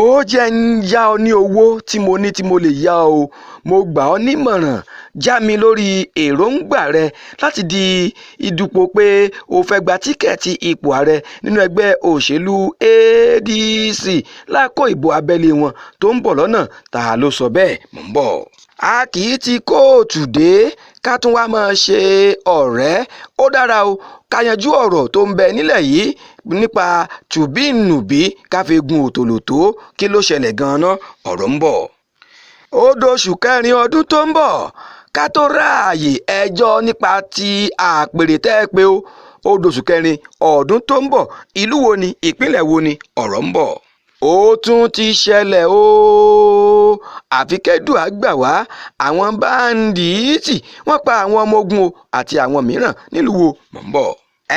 Wò ó, jẹ́ ń yá ọ ní owó tí mo ní tí mo lè yá ọ. Mo gbà ọ́ nímọ̀ràn, já mi lórí èròǹgbà rẹ láti di ìdúpọ̀ pé o fẹ́ gba tíkẹ́ẹ̀tì ipò ààrẹ nínú ẹgbẹ́ òṣèlú ADC lákòó ìbò abẹ́lé wọn tó ń bọ̀ lọ́nà. Ta ló sọ bẹ́ẹ̀? Mò ń bọ̀. A kì í ti kóòtù dé ká tún wáá máa ṣe ọ̀rẹ́. Ó dára o, ká yanjú ọ̀rọ̀ tó ń bẹ nílẹ̀ yìí nípa tùbíǹnùbí, ká fi gun òtòlótó. Kí ló ṣẹlẹ̀ gan-an? Ọ̀rọ̀ ń bọ̀. Ó dóṣù kẹrin ọdún tó ń bọ̀ ká tó ráàyè ẹjọ́ nípa ti àpèrè tẹ́ ẹ pé ó dóṣù kẹrin ọdún tó ń bọ̀. Ìlú wo ni? Ìpínlẹ̀ wo ni? Ọ̀rọ̀ ń bọ̀. Ó tún ti ṣẹlẹ̀ o, àfi kẹ́dùá gbà wá. Àwọn báńdíìtì wọ́n pa àwọn ọmọ ogun o àti àwọn mìíràn nílùú wo? Mò ń bọ̀.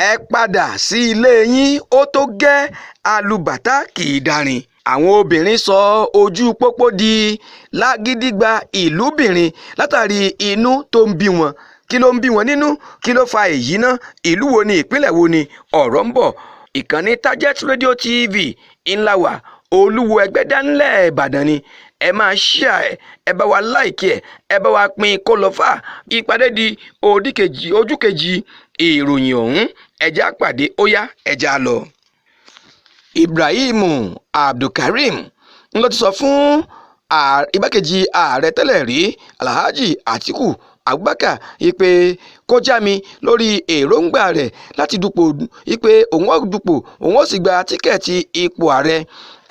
Ẹ padà sí ilé yín, ó tó gẹ́, alùbàtà kì í darin. Àwọn obìnrin sọ ojú pópó di lágídígba ìlúbìnrin látàrí inú tó ń bí wọn. Kí ló ń bí wọn nínú? Kí ló fa èyí ná? Ìlú wo ni? Ìpínlẹ̀ wo ni? Ọ̀rọ̀ ń bọ̀. Ìkànnì Target Radio TV ńlá wà, Olúwo Ẹgbẹ́dá ńlẹ̀ Ìbàdàn ni. Ẹ máa ṣíà ẹ, ẹ bá wa like ẹ, ẹ bá wa pín kó lọ fà. Ìpàdé di òdìkejì ojú kejì ìròyìn ọ̀hún. Ẹjẹ́ àpàdé, ó yá, ẹjẹ́ á lọ. Ibrahim Abdulkareem ń lọ ti sọ fún igbákejì ààrẹ tẹ́lẹ̀ rí, Alhaji Atiku Abubakar, ìpè kó já mi lórí èròǹgbà rẹ̀ láti dupò, ìpè òun ó dupò, òun ó sì gba tíkẹ́ẹ̀tì ipò ààrẹ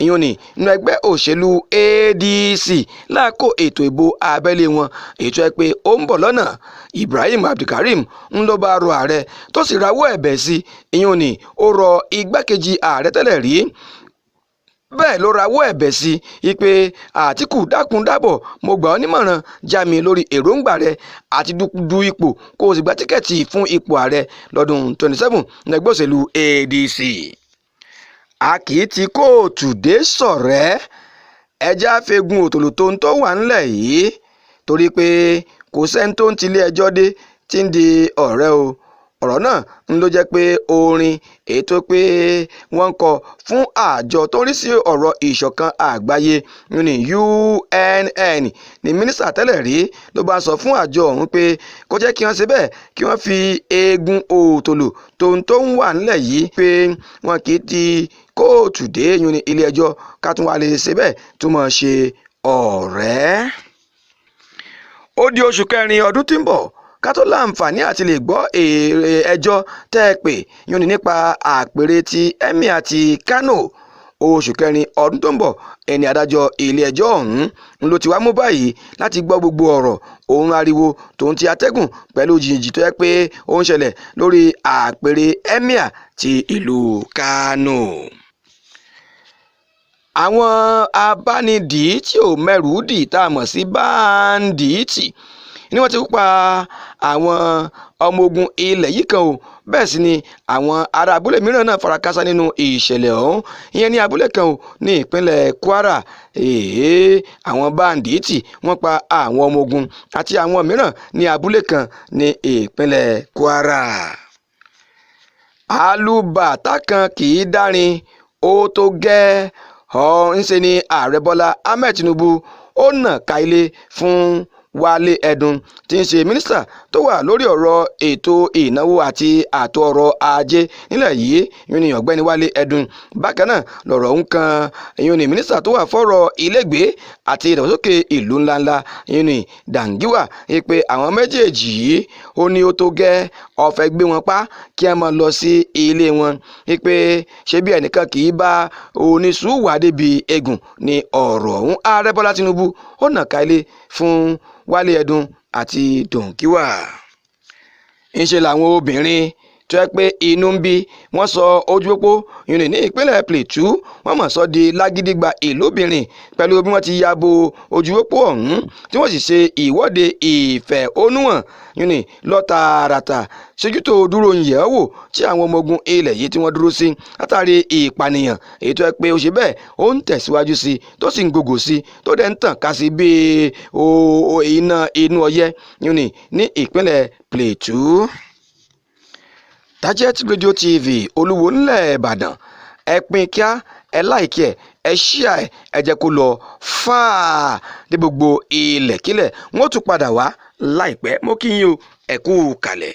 ìyún ní nínú ẹgbẹ́ òṣèlú ADC láàkó ètò ìbò abẹ́lé wọn ètò ẹ pé ó ń bọ̀ lọ́nà. Ibrahim Abdulkareem ń ló bá rọ ààrẹ tó sì rawọ́ ẹ̀bẹ̀ sí ìyún ní, ó rọ igbákejì ààrẹ tẹ́lẹ̀ rí bẹ́ẹ̀ ló rawọ́ ẹ̀bẹ̀ sí i pé, "Àtìkù, dákun dábọ̀, mo gbà ọ́ nímọ̀ràn, já mi lórí èròǹgbà rẹ àti du ipò kó o sì gba tíkẹ́ẹ̀tì fún ipò ààrẹ lọ́dún 27 nínú ẹgbẹ́ òṣèlú ADC." A kì í ti kóòtù dé sọ̀rẹ́. Ẹjẹ́ àfẹ́gun òtòlótò tó wà ńlẹ̀ yìí, torí pé kò sẹ́ni tó ń tilé ẹjọ́ dé tí ń di ọ̀rẹ́ o. Ọ̀rọ̀ náà ń ló jẹ́ pé orin ètò pé wọ́n ń kọ fún àjọ tó ń rí sí ọ̀rọ̀ ìṣọ̀kan àgbáyé ní UNN ní mínísítà tẹ́lẹ̀ rí ló bá sọ fún àjọ ọ̀hún pé kó jẹ́ kí wọ́n ṣe bẹ́ẹ̀, kí wọ́n fi eegun òtòlò tó ń wà nílẹ̀ yìí, pé wọn kì í ti kóòtù dé yún ní ilé ẹjọ́ ká tún wá lè ṣe bẹ́ẹ̀ tó máa ṣe ọ̀rẹ́. Ó di oṣù kẹrin ọdún tí ń bọ̀ ká tó láǹfààní àti lè gbọ́ èrè ẹjọ́ tẹ́ ẹ pè yún ní nípa àpèrè ti Emir ti Kano. Oṣù kẹrin ọdún tó ń bọ̀, ẹni adájọ́ ilé ẹjọ́ ọ̀hún ń ló ti wá mú báyìí láti gbọ́ gbogbo ọ̀rọ̀ òun, ariwo tòun ti atẹ́gùn pẹ̀lú jìjì tó yẹ pé ó ń ṣẹlẹ̀ lórí àpèrè Emir ti ìlú Kano. Àwọn abánidìí tí ò mẹ́rù dì tá a mọ̀ sí báńdíìtì ni wọ́n ti pa àwọn ọmọ ogun ilẹ̀ yìí kan o. Bẹ́ẹ̀ sì ni àwọn ará abúlé mìíràn náà fara káásá nínú ìṣẹ̀lẹ̀ ọ̀hún, ìyẹn ní abúlé kan o ní ìpínlẹ̀ Kwara. Èèyàn àwọn báńdíìtì wọ́n pa àwọn ọmọ ogun àti àwọn mìíràn ní abúlé kan ní ìpínlẹ̀ Kwara. Alùbàtà kan kì í dárin, ó tó gẹ́ ọ́. Ńṣe ni Ààrẹ Bọ́lá Ahmed Tinubu ó nà ká ilé fún Wálé Ẹdùn tí ń ṣe mínísítà tó wà lórí ọ̀rọ̀ ètò ìnáwó àti ààtò ọrọ̀ ajé nílẹ̀ yìí, ìyún ní Ọ̀gbẹ́ni Wálé Ẹdùn. Bákan náà lọ̀rọ̀ ń kan ìyún ní mínísítà tó wà fọ́rọ̀ ilégbèé àti ìdàgbàsókè ìlú ńláńlá, ìyún ní Dangiwa, pé àwọn méjèèjì yìí, ó ní ó tó gẹ́, ó fẹ́ gbé wọn pa kí wọ́n máa lọ sí ilé wọn, pé ṣé bí ẹnìkan kì í bá oníṣùwà débi eégún ní ọ̀rọ̀ ọ̀hún. Ààrẹ Bọ́lá Tinubu ó nàka ilé fún Wálé Ẹdùn àti Dangiwa. Ńṣe làwọn obìnrin tó yẹ pé inú ń bí wọ́n sọ ojú pópó yìnyín ní ìpínlẹ̀ Plateau, wọ́n mọ̀ sọ di lágídígba ìlúbìnrin pẹ̀lú bí wọ́n ti ya bo ojú pópó ọ̀hún tí wọ́n sì ṣe ìwọ́de ìfẹ̀hónúhàn yìnyín lọ tààràtà ṣojútò dúró yẹ̀ ọ́ wò tí àwọn ọmọ ogun ilẹ̀ yìí tí wọ́n dúró sí látàrí ìpànìyàn èyí tó yẹ pé ó ṣe bẹ́ẹ̀ ó ń tẹ̀síwájú sí tó sì ń gògò sí tó dẹ̀ ń tàn ká sí bíi iná inú ọyẹ́ yìnyín ní ìpínlẹ̀ Plateau. Target Radio TV, Olúwo ńlẹ̀ Ìbàdàn. Ẹ pín kíá, ẹ like ẹ, Ẹ ṣíà ẹ, ẹ jẹ́ kó lọ fáà dé gbogbo ilẹ̀kílẹ̀. Wọ́n tún padà wá láìpẹ́. Mo kí yín o, ẹ kú kalẹ̀.